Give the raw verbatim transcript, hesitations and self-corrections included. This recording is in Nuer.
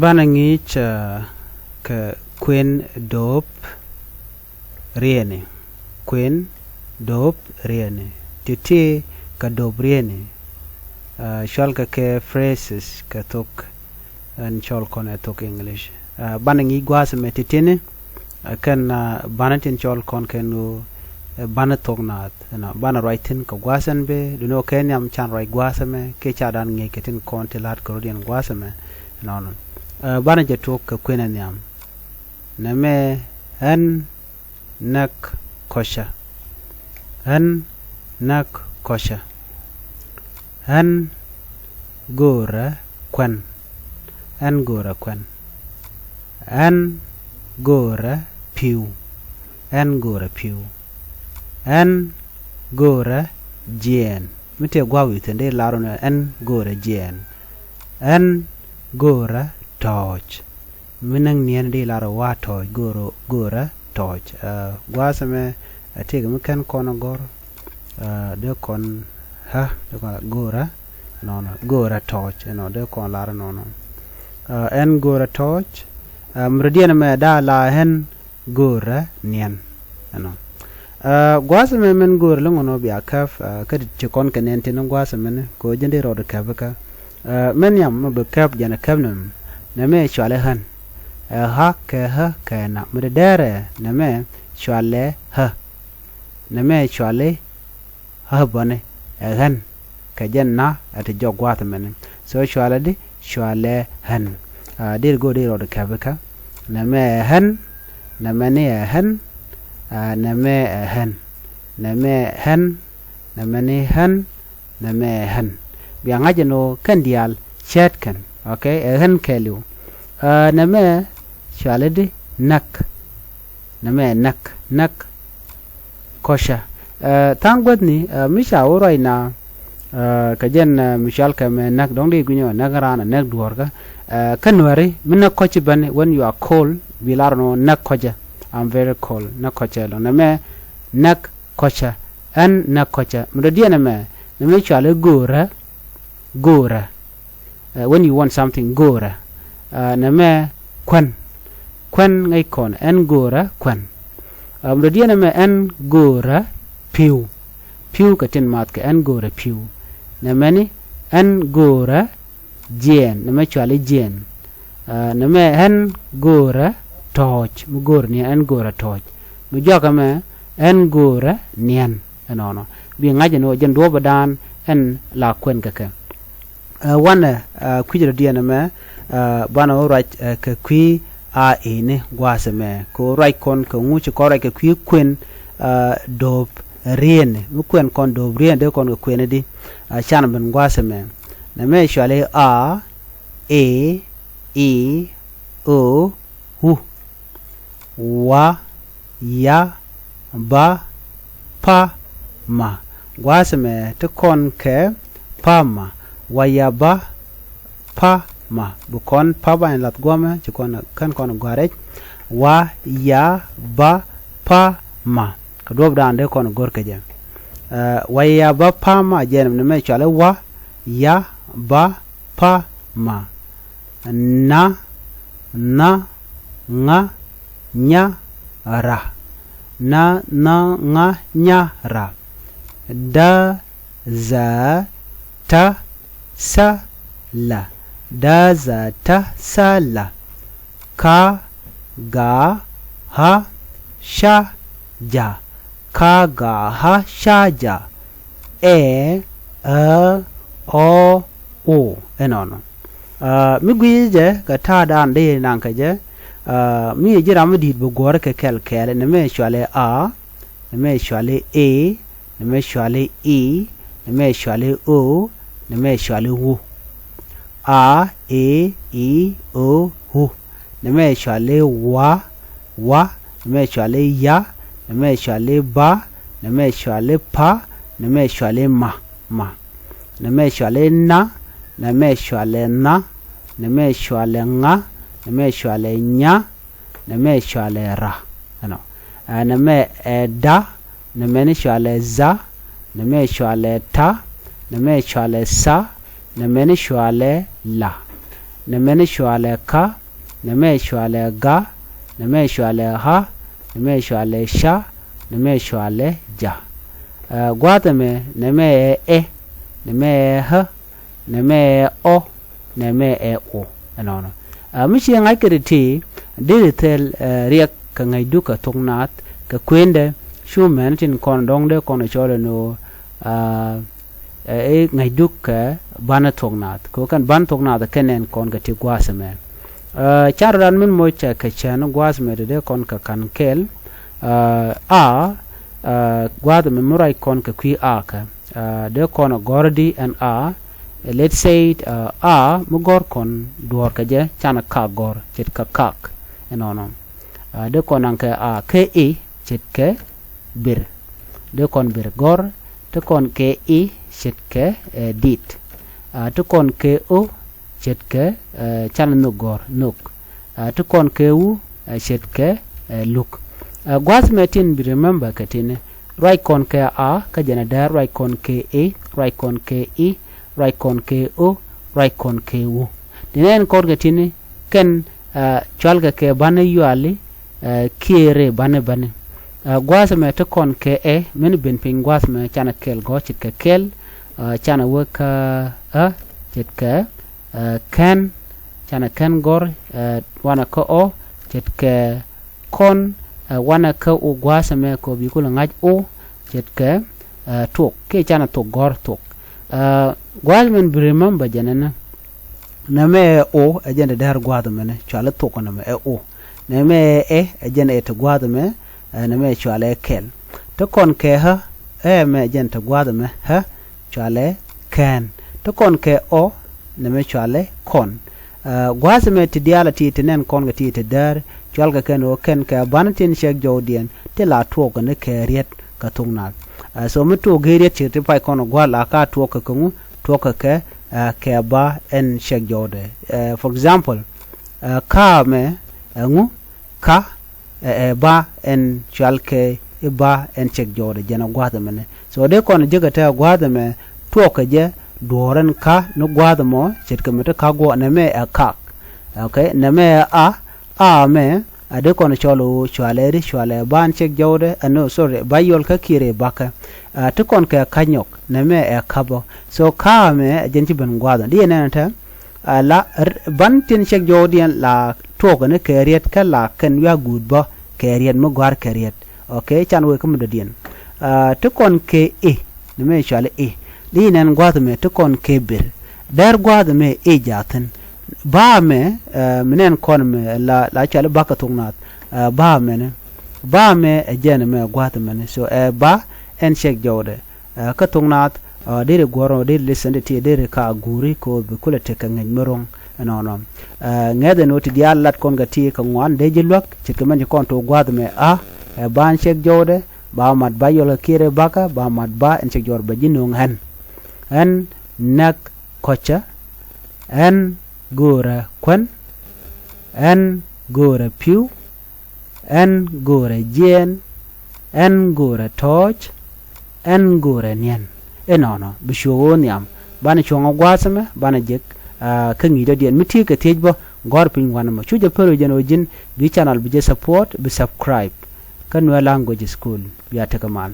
Banɛ ŋi̱i̱c, ah, kɛ kuën do̱p rieni. Kuën do̱p rieni. Ti̱ti̱ kɛ do̱p rieni. Ah, cɔalkɛ kɛ phrases kɛ thok ɛn cɔl kɔn ɛ thok English. Ah, banɛ ŋi̱i̱c gua̱a̱th ɛmɛ ti̱ti̱ni. Ah, kɛn, ah, banɛ tin cɔl kɔn kɛn ɣöö, eh, banɛ thok naath, you know, banɛ ruac thi̱n kɛ gua̱a̱th ɛn bee, duŋni ɣöö kɛ nhiam can ruac gua̱a̱th ɛmɛ, kiɛ ca dan ŋi̱eec kɛ tin kɔn ti la̱t kɛ rɔ̱diɛn gua̱a̱th ɛmɛ, you know. Eh, banɛ jɛ tuɔk kɛ kuën ɛ nhiam. Nɛmɛ ɣän näk kɔcä. Ɣän näk kɔcä. Ɣän go̱o̱rä kuän. Ɣän go̱o̱rä kuän. Ɣän go̱o̱rä pi̱w. Ɣän go̱o̱rä pi̱w. Ɣän go̱o̱rä jiɛɛn. Mi tëë gua̱a̱th wi̱i̱ thi̱n dee lar wä ni ɣän go̱o̱rä jiɛɛn. Ɣän go̱o̱rä tɔ̱ɔ̱c. Mi näk niɛn di lar wa tɔ̱ɔ̱c, go̱o̱rä, go̱o̱rä tɔ̱ɔ̱c. Ah, gua̱a̱th ɛmɛ, ah, tëëkɛ mi kɛn kɔn a gɔ̱r. Ah, dee kɔn ɣä, dee kɔn go̱o̱rä, nɔnɔ, go̱o̱rä tɔ̱ɔ̱c, ɛnɔ, dee kɔn lar nɔnɔ. Ah, ɣän go̱o̱rä tɔ̱ɔ̱c. Ah, mi rɔ̱diɛn ɛmɛ da̱a̱ la ɣän go̱o̱rä niɛn, ɛnɔ. Ah, gua̱a̱th ɛmɛ mɛn go̱o̱rä lä ŋɔnɔ bia käp, ah, kä ti kɔn kɛ nɛn tin gua̱a̱th ɛmɛni, kɛ ɣöö jɛn dee rɔɔdɛ käp kä. Ah, mɛn nhiam mɛ bi käp jɛn ɛ käp nɛmɛ. Nɛmɛ cualɛ ɣän. Ɛ ɣä kɛ ɣä kɛ na. Mi dee dɛrɛ nɛmɛ cualɛ ɣä. Nɛmɛ cualɛ ɣä bäni ɛ ɣän. Kɛ jɛn na ɛ ti jɔk gua̱a̱th ɛmɛni. So cualɛ di, cualɛ ɣän. Ah, dee go̱o̱r dee rɔɔdɛ käp kä. Nɛmɛ ɛ ɣän. Nɛmɛni ɛ ɣän. Ah, nɛmɛ ɛ ɣän. Nɛmɛ ɛ ɣän. Nɛmɛni ɣän. Nɛmɛ ɛ ɣän. Bia ŋa̱c ɛn ɣöö kɛn diaal cäät kɛn. Okay, ɛ ɣän kɛɛliw. Ah, nɛmɛ cualɛ di näk. Nɛmɛ ɛ näk. Näk kɔcä. Ah, tha̱a̱ŋ guäthni, ah, mi ca wä ruacna, ah, kɛ jɛn, ah, mi cual kɛ mɛ näk, dɔ̱ŋ di guinyɔ näk raan, näk duɔ̱ɔ̱rkä. Ah, kä nuääri mi näk kɔcä ben, when you are cold, bi lar nɔ näk kɔcä. I'm very cold. Näk kɔcä lɔ. Nɛmɛ näk kɔcä. Ɣän näk kɔcä. Mi dɔ̱diɛn ɛmɛ, nɛmɛ cualɛ go̱o̱rä. Go̱o̱rä. Eh, when you want something, go̱o̱rä. Ah, nɛmɛ kuän. Kuän ŋäc kɔn, ɣän go̱o̱rä kuän. Ah, mi dɔ̱diɛn ɛmɛ ɣän go̱o̱rä pi̱w. Pi̱w kɛ tin math kɛ ɣän go̱o̱rä pi̱w. Nɛmɛni ɣän go̱o̱rä jiɛɛn, nɛmɛ cuali jiɛɛn. Ah, nɛmɛ ɣän go̱o̱rä tɔ̱ɔ̱c, mi go̱o̱rä ni ɣän go̱o̱rä tɔ̱ɔ̱c. Mi jɔak ɛmɛ ɣän go̱o̱rä niɛn. Ɛnɔnɔ. Bi ŋa̱c ɛn ɣöö jɛn duɔ̱ɔ̱pädan ɛn la kuɛn kɛ kɛ. Ah, wanɛ, ah, kui̱c rɔ̱diɛn ɛmɛ, ah, banɛ wä ruac, ah, kɛ kui̱ a ini gua̱a̱th ɛmɛ. Kɛ wä ruac kɔn kɛ ŋu ci kɔn ruac kɛ kui̱ kuën, ah, do̱p rieni. Mi kuɛn kɔn do̱p rieni dee kɔn kɛ kuɛn di. Ah, canɛ ben gua̱a̱th ɛmɛ. Nɛmɛ cuali a, e, i, o, u. Wa, ya, ba, pa, ma. Gua̱a̱th ɛmɛ ti kɔn kɛ pa, ma. Wa, ya, ba, pa, ma. Bi kɔn pa ba in lath guɔmɛ, ci kɔn kän kɔn gɔ̱a̱r rɛc. Wa, ya, ba, pa, ma. Kɛ duɔ̱ɔ̱pdan dee kɔn go̱r kɛ jɛ. Eh, wa, ya, ba, pa, ma, jɛn nɛmɛ cuali wa, ya, ba, pa, ma. Na, nha, ŋa, nya, ra. Na, nha, ŋa, nya, ra. Da, dha, ta, tha, la. Da, dha, ta, tha, la. Ka, ga, ɣa, ca, ja. Ka, ga, ɣa, ca, ja. Ɛ, ä, ɔ, o. Ɛnɔnɔ. Ah, mi gui̱i̱ jɛ kɛ ta̱a̱dan dee naŋ kɛ jɛ. Ah, mi ji̱ ram mi di̱i̱t bi guɔ̱r kɛ kɛl kɛɛl, nɛmɛ cuali a, nɛmɛ cuali e, nɛmɛ cuali i, nɛmɛ cuali o, nɛmɛ cuali u. A, e, i, o, u. Nɛmɛ cuali wa, wa. Nɛmɛ cuali ya. Nɛmɛ cuali ba. Nɛmɛ cuali pa. Nɛmɛ cuali ma, ma. Nɛmɛ cuali na. Nɛmɛ cuali nha. Nɛmɛ cuali ŋa. Nɛmɛ cuali nya. Nɛmɛ cuali ra. Ɛnɔ. Ɛ, nɛmɛ ɛ da. Nɛmɛni cuali dha. Nɛmɛ cuali ta. Nɛmɛ cuali tha. Nɛmɛni cuali la. nɛmɛ ni cualɛ ka, nɛmɛ cualɛ ga, nɛmɛ cualɛ ha, nɛmɛ cualɛ ca, nɛmɛ cualɛ ja. Ɛ, gua̱a̱th ɛmɛ nɛmɛ ɛ ɛ, nɛmɛ ɛ ɣä, nɛmɛ ɛ ɔ, nɛmɛ ɛ o. Ɛnɔnɔ. Ɛ, mi ci ŋa̱c kɛ ti ti deri thil, ɛ, riɛk kɛ ŋäcdu kɛ thok naath kɛ kuendɛ cu mɛn tin kɔn dɔ̱ŋ dee kɔn cɔl ɛn ɣöö, ɛ, ɛ, ɛ ŋäcdu kɛ banɛ thok naath kɛ ɣöö kɛn banɛ thok naath kɛ nɛn kɔn kɛ ti gua̱a̱th ɛmɛ. Ɛ, can rɔ̱dan min moc kɛ cɛn gua̱a̱th ɛmɛ ti dee kɔn kɛ ka̱n kɛl. Ɛ, a, ɛ, gua̱a̱th ɛmɛ mi ruac kɔn kɛ kui̱ a kɛ, ɛ, dee kɔn ɛ gɔ̱r di ɛn a. Let's say, ɛ, a mi gɔ̱r kɔn duɔ̱ɔ̱r kɛ jɛ canɛ kak gɔ̱r ce̱tkɛ kak. Ɛnɔnɔ. Ɛ, dee kɔn naŋ kɛ a kɛ i̱ ce̱tkɛ bir. Dee kɔn bir gɔ̱r. Te kɔn kɛ i̱ ce̱tkɛ, ɛ, dit. Ɛ, te kɔn kɛ o ce̱tkɛ, ɛ, canɛ nhök gɔ̱r nhök. Ɛ, te kɔn kɛ wu, ɛ, ce̱tkɛ, ɛ, luk. Ɛ, gua̱a̱th mɛ tin bi remember kɛ tinɛ. Ruac kɔn kɛ a kä jɛn ɛ däär, ruac kɔn kɛ i̱, ruac kɔn kɛ i̱, ruac kɔn kɛ o, ruac kɔn kɛ wu. Ti nɛn kɔn kɛ tinɛ kɛn, ɛ, cualkɛ kɛ banɛ yuali, ɛ, kiɛ rɛy banɛ banɛ. Ɛ, gua̱a̱th ɛmɛ te kɔn kɛ ɛ, min ben piny gua̱a̱th ɛmɛ canɛ kɛl gɔ̱r ce̱tkɛ kɛl, ɛ, canɛ wä kä ɣä ce̱tkɛ, ɛ, kɛn, canɛ kɛn gɔ̱r, ɛ, wanɛ kä ɔ ce̱tkɛ kɔn, ɛ, wanɛ kä o gua̱a̱th ɛmɛ kɛ ɔ bi kulɛ ŋa̱c o ce̱tkɛ, ɛ, tuɔk kiɛ canɛ tuɔk gɔ̱r tuɔk. Ɛ, gua̱a̱th ɛmɛ bi remember jɛn ɛnɛ. Nɛmɛ ɛ o, ɛ jɛn te däär gua̱a̱th ɛmɛnɛ, cuali thuɔk nɛmɛ ɛ o. Nɛmɛ ɛ ɛ, ɛ jɛn ɛ te gua̱a̱th ɛmɛ, ɛ, nɛmɛ cuali ɛ kɛl. Te kɔn kɛ ɣä, ɛ ɛmɛ ɛ jɛn te gua̱a̱th ɛmɛ ɣä, cuali ɛ kɛn. Te kɔn kɛ ɔ, nɛmɛ cuali ɛ kɔn. Ɛ, gua̱a̱th ɛmɛ ti diaal a ti ti nɛn kɔn kɛ ti ti däär, cualkɛ kɛn ɣöö kɛn kɛ banɛ tin cɛk jɔwdiɛn, ti la tuɔɔk kɛ ni kɛ riɛt kɛ thok naath. Ɛ, so mi tuɔɔk gee riɛt ci ti pay kɔn gua̱a̱th la ka tuɔɔk kɛ kɛ ŋu, tuɔɔk kɛ kɛ, ɛ, kɛ ba ɛn cɛk jɔwdɛ. Ɛ, for example, ɛ, ka mɛ, ɛ, ŋu, ka, ɛ, ɛ, ba ɛn cual kɛ i̱ ba ɛn cɛk jɔwdɛ jɛn ɛ gua̱a̱th ɛmɛnɛ. So dee kɔn jekɛ te ɛ gua̱a̱th ɛmɛ tuɔɔk kɛ jɛ duɔ̱ɔ̱r ɛn ka ni gua̱a̱th ɛmɔ ce̱tkɛ mi ti ka guɔ nɛmɛ ɛ kak. Okay, nɛmɛ ɛ a, a mɛ, a dee kɔn cɔl ɣöö cualɛ ri cualɛ ba ɛn cɛk jɔwdɛ, ɛ, no, sorry, ba yɔl kä kiɛ rɛy bakä. Ɛ, ti kɔn kɛ ka nyɔk, nɛmɛ ɛ ka bä. So ka mɛ ɛ jɛn ci ben gua̱a̱th ɛn. Di yɛ nɛn ɛ tɛ, ɛ, la, r-, ban tin cɛk jɔwdiɛn la tuɔɔk kɛ ni kɛ riɛt kä la kɛn wiak guut bä kɛ riɛt mi gɔ̱a̱r kɛ riɛt. Okay, can wee kä mi dɔ̱diɛn. Ɛ, ti kɔn kɛ i̱, nɛmɛ cuali i̱. Di nɛn gua̱a̱th ɛmɛ ti kɔn kɛ bir. Däär gua̱a̱th ɛmɛ i̱ jaathin. Ba mɛ, ɛ, mi nɛn kɔn mɛ la, la cuali ba kɛ thok naath. Ɛ, ba mɛnɛ. Ba mɛ ɛ jɛn ɛmɛ gua̱a̱th ɛmɛnɛ. So ɛ ba ɛn cɛk jɔwdɛ. Ɛ, kä thok naath, ɛ, deri guɔ̱r ɔ, deri listen ti, deri ka guuri kɛ ɣöö bi kulɛ tekɛ ŋäc mi ro̱ŋ ɛnɔnɔ. Ɛ, ŋäth ɛn ɣöö ti diaal lat kɔn kɛ ti kɛ ŋuan dee ji̱ luäk ce̱tkɛ mɛn ci kɔn tok gua̱a̱th ɛmɛ a, ɛ, ba ɛn cɛk jɔwdɛ, ba mat ba yɔl kɛ kiɛ rɛy bakä, ba mat ba ɛn cɛk jɔwdɛ bɛ ji̱ nööŋ ɣän. Ɣän näk kɔcä, ɣän göörä kuän, ɣän göörä pi̱w, ɣän göörä jiɛɛn, ɣän göörä tɔ̱ɔ̱c, ɣän göörä niɛn. Inɔnɔ bi cuɔk ɣöö nhiam banɛ cuɔ̱ŋ ɛ gua̱a̱th ɛmɛ banɛ jek, ɛ, kä ŋi̱i̱cdɔ̱diɛn. Mi ti̱i̱ kɛ thiec bä gɔ̱r piny wanɛ mɔ. Cu jɛ pär ɣöö jɛn ɣöö ji̱n bi channel bi jɛ support, bi subscribe kä Nuer Language School. Bia tekɛ mal.